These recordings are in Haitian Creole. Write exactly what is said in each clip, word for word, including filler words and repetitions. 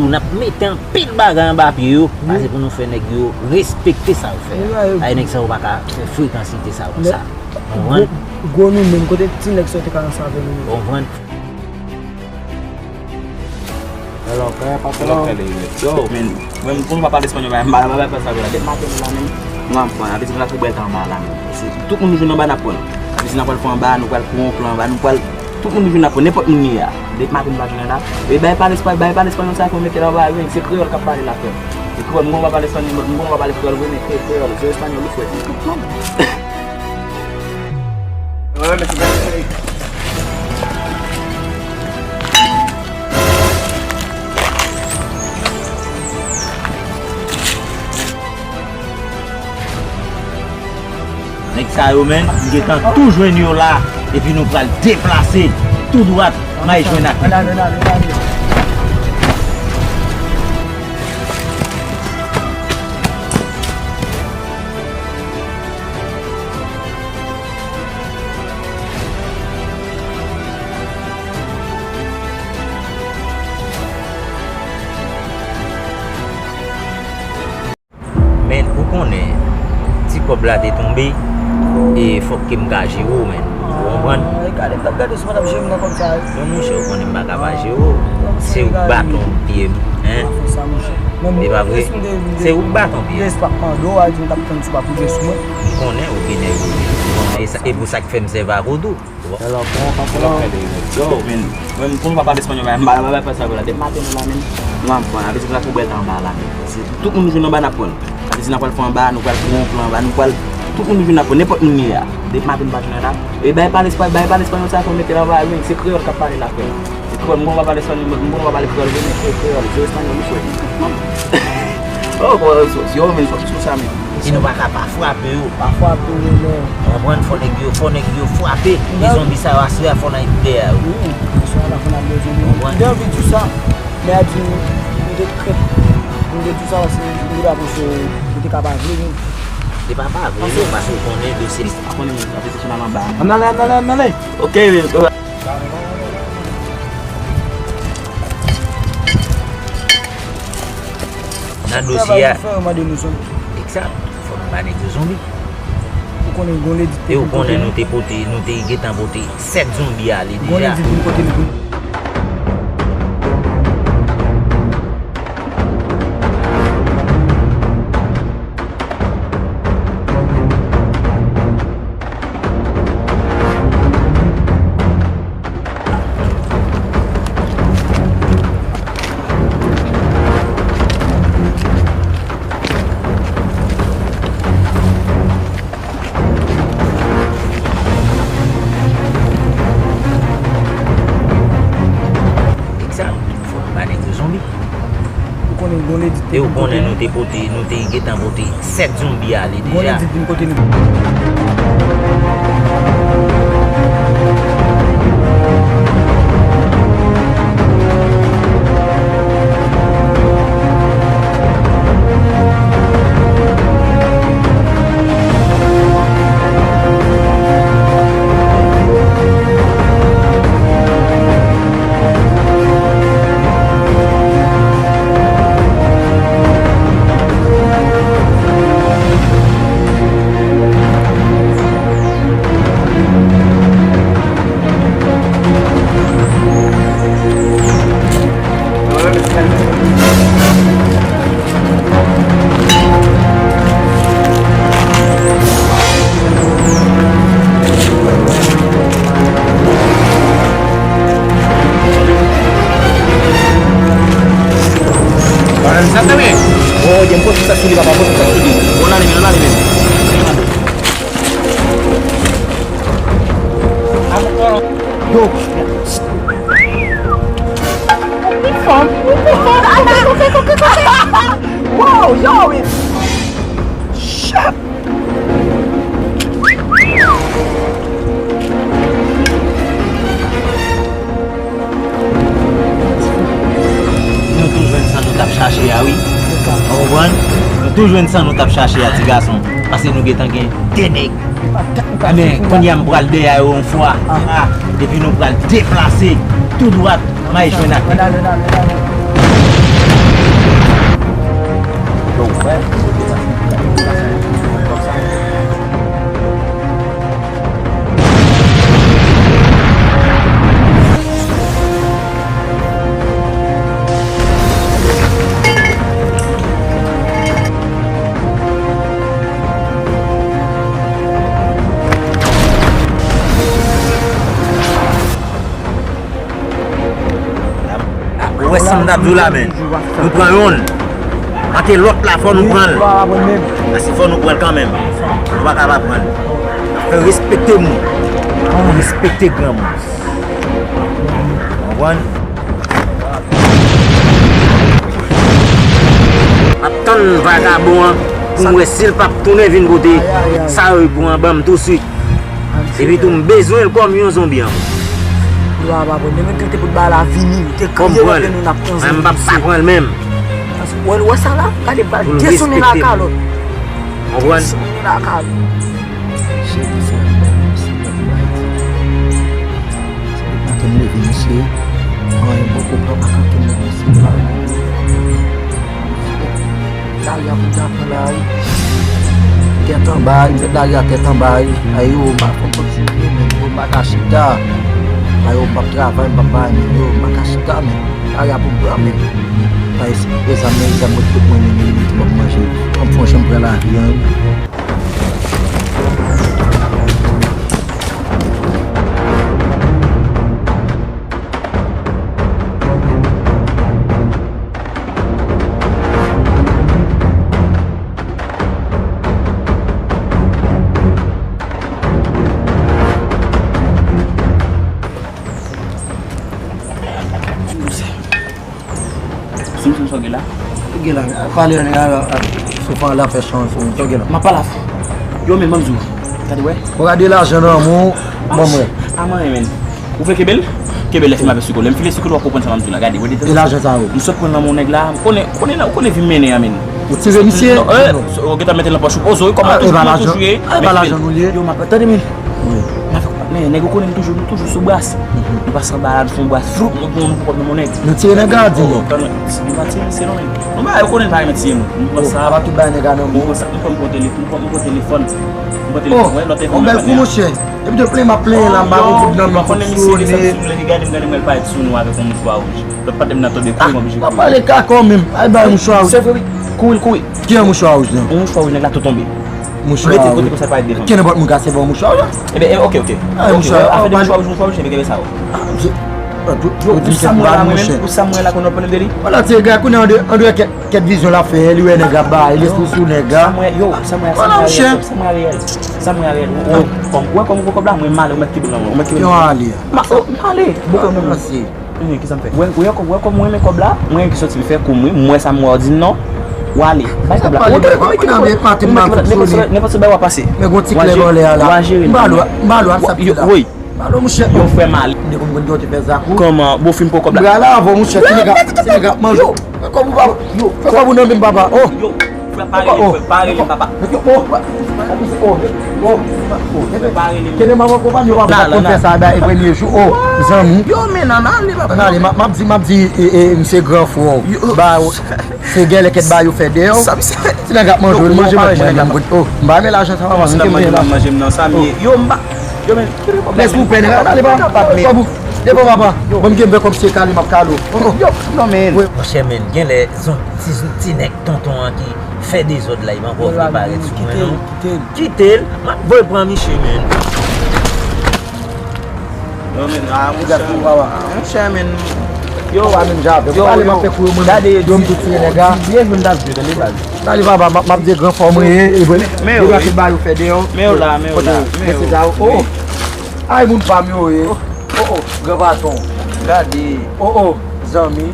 N ap mete anpil bagay anba pye yo, pase pou nou fè nèg yo respekte sa yo fè a. Ay, nèg sa yo pa ka fè frekansite sa yo konsa. Ou konprann? Gwo, gwo nou menm, kote ti nèg sa yo te ka ranse avè nou menm? Ou konprann? Hello, kè, patron. Yo, men, mwen, pou nou pa pale espanyòl, ba, ba, ba, ba, sa, la, dèt maten, la, men, nou ap pran, apre, se pou n ap fè bwèl tan anba, la, men. Se tout moun nou jwenn anba, n ap pran. Apre, se n ap pral fè anba, nou pral pran yon plan anba, nou pral, tout moun nou jwenn, n ap pran, nenpòt moun li ye a. Dèt maten, nou pa jwenn, la. E bay pale espanyòl, bay pale espanyòl, sa, kon mete la, ba, wi, se kreyòl k ap pale, la, frè. Se kreyòl, mwen, mwen pa pale espanyòl, mwen, mwen pa pale kreyòl, vre, men, kre-, kreyòl, se espanyòl, ou frè. Nèg sa yo, menn, m gentan tou jwenn yo la, epi nou pral deplase tou dwat, m al jwenn ak yo. Men, ou konnen, ti kòb la te tonbe, e fòk ke m ka jere w, men. Ou konprann? Ay, gade, m t ap gade si w pa t ap jere m nan kòb sa a. Bon, monchè, ou konnen m pa ka pa jere w. Se ou k baton pye m, en? E pa vre? Se ou k baton pye m. M konnen ou gen nèg ou ye. E sa, e pou sa k fè m sèvi ak ou tou. Hello, kòman pa pran? Yo, men, men, pou nou pa pale espanyòl, men, m pa, m pa, m pa fè sa, la. Dèt maten, la, men. Nou ap pran, apre, se pou n ap fè bwèl tan anba, la, men. Se tout moun nou jwenn anba, n ap pran. Apre, se n ap pral fè anba, nou pral pran yon plan anba, nou pral, tout moun nou jwenn, n ap pran, nenpòt moun li ye a. Dèt maten, nou pa jwenn la. E bay pale espanyòl, bay pale espanyòl, sa, fò mete la, ba, wi, se kreyòl k ap pale la, frè. Se kreyòl, m konn pa pale espanyòl, m konn pa pale kreyòl, vre, men, se kreyòl, se espanyòl, wi, frè. Oh, bon, so, yo, men, fò, so, sa, men. E nou pa ka pa frape yo. Pa frape yo, non. Konprann, fò nèg yo, fò nèg yo frape. Ti zonbi sa yo aswè a, fò n al dèyè yo. Wi, aswè a la, fò n al dèyè zonbi. Konprann. M te anvi di w sa, men a di m, m te krèt, m te di w sa, paske m te ka panse w te ka pa vle vin. Se pa pa vle, non, paske w konnen dosye. A konnen, men, sa fè se sou la anba. Ann ale, ann ale, ann ale. Ok, men, nan dosye a. Egzak, fò nou ba nèg yo zonbi. Ou konnen, gon ledi te vin kote nou. E ou konnen nou te pote, nou te gentan pote sèt zonbi ale deja. Gon ledi vin kote nou. Egzak, fò nou ba nèg yo zonbi. Ou konnen, gon ledi te vin kote nou. E ou konnen nou te pote, nou te gentan pote sèt zonbi ale deja. Gon ledi vin kote nou. Sa trè byen. Oh, jem pote sa sou li, papa, pote sa sou li. Bon, ale, men, ale, men. Yo. Li fò, li fò. Kote, kote, kote, kote. Wow, yo, men. Shit. Nou tou jwenn sa nou t ap chache a, wi. Ou konprann? Nou tou jwenn sa nou t ap chache a, ti gason. Paske nou gentan gen de nèg. Men, kounye a m pral dèyè yo yon fwa. Ah, epi nou pral deplase tou dwat, m al jwenn ak nèg. Ann ale, ann ale, ann ale. Ou wè sa m t ap di w la, men. Nou pran yonn. Anke lòt la, fò nou pran l. Paske fò nou pran l kanmenm. Nou pa ka pa pran l. Fè respekte moun. Respekte granmoun. Konprann? M ap tann vagabon an pou m wè si l p ap tounen vin kote sa yo pou an ban m touswit. Epi tou m bezwen l kòm yon zonbi ankò. Yo ap aprann. Demen kante pou ba la vini, ou te kriye lòt nou n ap pran zonbi. Mwen m p ap pa pran l menm. Wè, wè sa la? Gade bal desonnen la kalòt. Konprann? Desonnen la kalòt. Cheri, se la, se la pou Ayiti. Se depi maten m leve, mesye. Anyen poko pran pa kanpe m, mesye. Lari a pou ta pran la, wi. Tèt anba, wi, met lari a tèt anba, wi. Ay, yo, m pa konn kòb sou mwen, men, yo, m pa ka chita. Ay, yo, m p ap travay, m p ap bay, men, yo, m pa ka chita, men. Lari a pou m pran, men. Ay, se zam nan, zam mwen tout mwen, men, men, men, m ap manje. An m fè yon jan m pran lari a, wi. Sou misyon sa w gen la? Gen la, pale ann ala, sou fè anla fè chan sou misyon gen la. M ap pale avè w. Yo, men, ban m di w. Gade, wè. Ou gade lajan nan men w, ban mwen. A manyen, men. Ou vle kenbe l? Kenbe l, lè fè m avè siko. Lè m file siko, w ap konprann sa m ap di w la. Gade, wè detan. E lajan sa yo? M sot pran nan men yon nèg la. M konnen, konnen, ou konnen vi m mennen an, men. Ou tire misye? Non, eh, ou gentan mete l nan pòch ou. Poze w, kòman toujou ye. E pa lajan nou li ye? E pa lajan nou li ye? Yo, m ap, tande, men. Wi. M avè w, patnè, nèg ou konnen m toujou, nou toujou sou bras. Nou pase anba la, nou fè yon bras, floup, nou pran, nou pran kòb nan men yon nèg. Nou tire nèg la, di. Oh, tann, nou pa tire misye non, men. Nou ba yo konnen n pa renmen tiye moun. Nou pran sa. Apa tout bay nèg la nan men. Nou pran sa, nou pran, nou pran telefòn, nou pran, nou pran telefòn. Nou pran telefòn, wè, lòt telefòn nan. Yon bèl kou, monchè. Epi de plenn m ap plenyen la, m pa gen goud nan men m, fout sou nez. Lè gen gade m gade m wè l parèt sou nou avèk yon mouchwa wouj. Lòt patnè m nan tonbe kou, m oblije kouri. Pa pale kaka w menm. Al bay mouchwa wouj. Se vre, wi. Kouri, kouri. Ki an mouchwa wouj lan? Yon mouchwa wouj, nèg la tou tonbe. Mouchwa wouj. Rete kote konsa pa ret devan. Ki nenpòt moun ka sèvi yon mouchwa wouj lan? Ebyen, ok, ok. Ok, mouchwa wouj, afè de mouchwa wouj, mouchwa wouj, ebyen, kenbe sa, wi. Yo, pou sa m wè la, mwen menm, pou sa m wè la, konnen w ap pale m de li? Vwala, ti nèg la konnen an de, an de kèt, kèt vizyon l ap fè, li wè nèg la bay, li sou, sou nèg la. Sa m wè, yo, sa m wè a, sa m wè a reyèl, sa m wè a reyèl. Sa m wè a reyèl. Ou, ou, kòm, ou wè kòm ou pran kòb la, mwen m ale, ou mèt kenbe l nan men w, ou mèt kenbe l nan men w. Yo ale. M a, oh, m ale. Bouke w menm. Mèsi. Ki sa m fè? Wè, wè kòm, wè kòm mwen renmen kòb la, mwen ki sòti m fè kou m wi, m wè sa m wè w di m non. W ale. Bay kòb la. Ou gen kòb ekip ou. Nenpòt, nenpòt bagay w ap pase. Men gon ti klèb anlè a la. M ba l, m ba l, ap sa pye la. Wi. Ba l, monchè. Yo, frè m ale. M te konn konn te fè zak ou. Kòman? Bon, fin pran kòb la. M prale avè w, monchè. Ti nèg ap, ti nèg ap manje w. Fè kòb ou, papa. Yo. Fè kòb ou nan men m, papa. Oh. Yo. Frè, pa rele, frè, pa rele, papa. Yo, oh, oh, oh, oh, frè, pa rele. Kene m ap akonpanye w, papa, m konn fè sa, e premye jou. Oh, zanmi. Yo, men nan, nan ale, papa. Nan ale, m ap, m ap di, m ap di, e, e, misye gran frè w. Yo. Ba, se gèlè kèt ba yo fè dèyè w. Sa misye. Ti nèg ap manje w, manje manje nèg la. Oh, m pa renmen lajan sa, papa. Konsidan manje m nan, manje m nan, sa m ye. Yo, m pa, yo, men, kile kòb la. Lès pou pè, nèg la, ale, papa. Kòb ou. Devan, papa. Bon, m gen bèk kòm se kale, m ap kale w. Oh, oh. Yo, non, men. Monchè, men, genlè, zon, ti, ti nèg tonton an ki fè dezòd la, li pa ankò vle parèt sou mwen, non. Kite l, kite l. Kite l, m ap voye pran misye, men. Yo, men, a, monchè, a, monchè, men. Yo, pa menm jan avè m. Yo, pale, m ap fè kou yo, mwen. Gade, yo, m tou tire nèg la. Byen jwe m t ap jwe, tande, baz. Pale, papa, m ap, m ap di gran fò mwen ye, e vre. Men yo, ba yo fè deyò. Men yo la, men yo la, men yo. Mesye sa yo. Oh, oh. Ay, moun pa m yo ye. Oh, oh, gran patwon. Gade. Oh, oh, zanmi.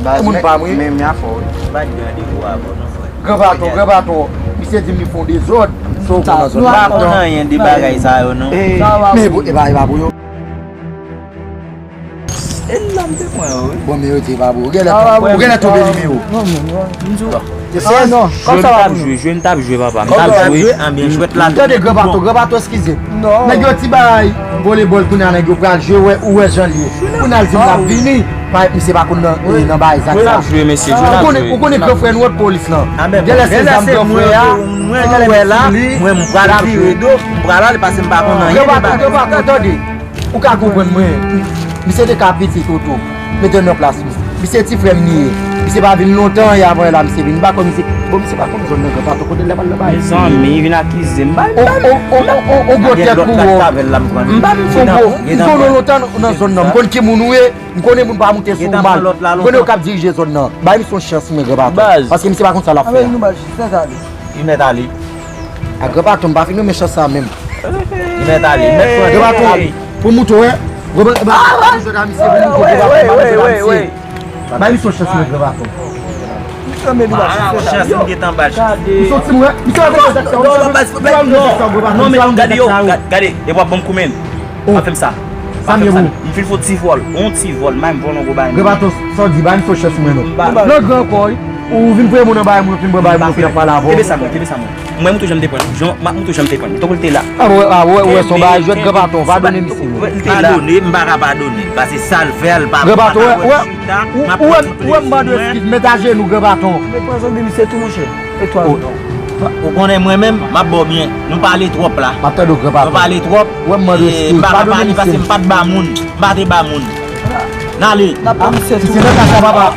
Baz, moun pa m wi. Men, men afè w wi. M pa t gen randevou avè w non, frè. Gran patwon, gran patwon. Misye di m li fè yon dezòd. Sa w konn nan zòn la. Nou pa konn anyen de bagay sa yo non. Men e pa, e pa pou yo. E l la m te pran yo wi. Bon, men yo di e pa pou yo. Ou genlè, ou genlè tonbe nimewo. Non, non, non. M di w. Se sèz. Non, kòm sa va pou nou. Jwe, jwe, m t ap jwe, papa. M t ap jwe, anbyen jwèt la. Tande, gran patwon, gran patwon, eskize. Non. Nèg yo ti bay volebòl kounye a, nèg yo pral jwe, wè, ou wè jan l ye. Kounye a l di m l ap vini. Misye pa konn nan, nan bagay zak sa. Ou konnen, ou konnen gran frè nou an polis lan. Genlè se zam gran frè a, ou wè la, mwen m pral vire do, m pral ale paske m pa konn anyen de bagay. Gran patwon, tande. Ou ka konprann mwen. Misye te ka piti Toto. Mete nan plas li. Misye ti frè m li ye. Misye pa vin lontan, e avan la misye vin. M pa kwè misye. Bon, misye pa konn zòn nan, gran patwon, kote l ap al nan bagay. Mezanmi, vin akize m. On gwo tèt pou ou. M pa m fon gwo. M konnen w lontan nan zòn nan. M konn ki moun ou ye. M konnen moun pa moute sou ou mal. M konnen yo k ap dirije zòn nan. Bay misye yon chans mwen, gran patwon. Paske misye pa konn sa l ap fè a. Li nèt ale. A, gran patwon, m pa fin renmen chans sa menm. Li nèt ale, li nèt pran. Gran patwon, pou m moute w, wè. Gran patwon, ba misye, pou m moute w, gran patwon, ba misye. Bay misye yon chans mwen, gran patwon. Ala yon chans m gentan ba l chans. Misye yon timoun, wè. Misye pa konn sa k fè, misye pa konn sa k fè, gran patwon. Non, men gade yo, gade, e w ap ban m koumen. Pa fè m sa. Pa fè m sa. M fin fè yon ti vòl. Yon ti vòl. M vòl yon gwo bagay. Gran patwon, sa w di, bay m sou chans mwen non. Nan gran kò, wi. Ou vin voye moun anba, moun fin pran bagay, moun fin ap pale avè w. Kenbe sa mwen, kenbe sa mwen. Mwen, moutou jan m te pran. Jan, moutou jan m te pran. Tankou l te la. A, wè, a, wè, wè, se yon bagay jwèt, gran patwon. Padone misye. Padone, m pa ka padone. Paske sa l fè a, l pa, m pa ka wè l chita. Ou wè m mande eskiz, met ajenou, gran patwon. Mwen pran zanmi misye tou, monchè. E twa menm? Ou konnen mwen menm, m ap ba w byen. Nou pale twòp la. M ap tande w, gran patwon. Nou pale twòp. Wè m mande eskiz. M pa ka pale paske m pa t ba moun. M pa te ba moun. N ale. N ap ba misye tou. Se nan ka sa, papa.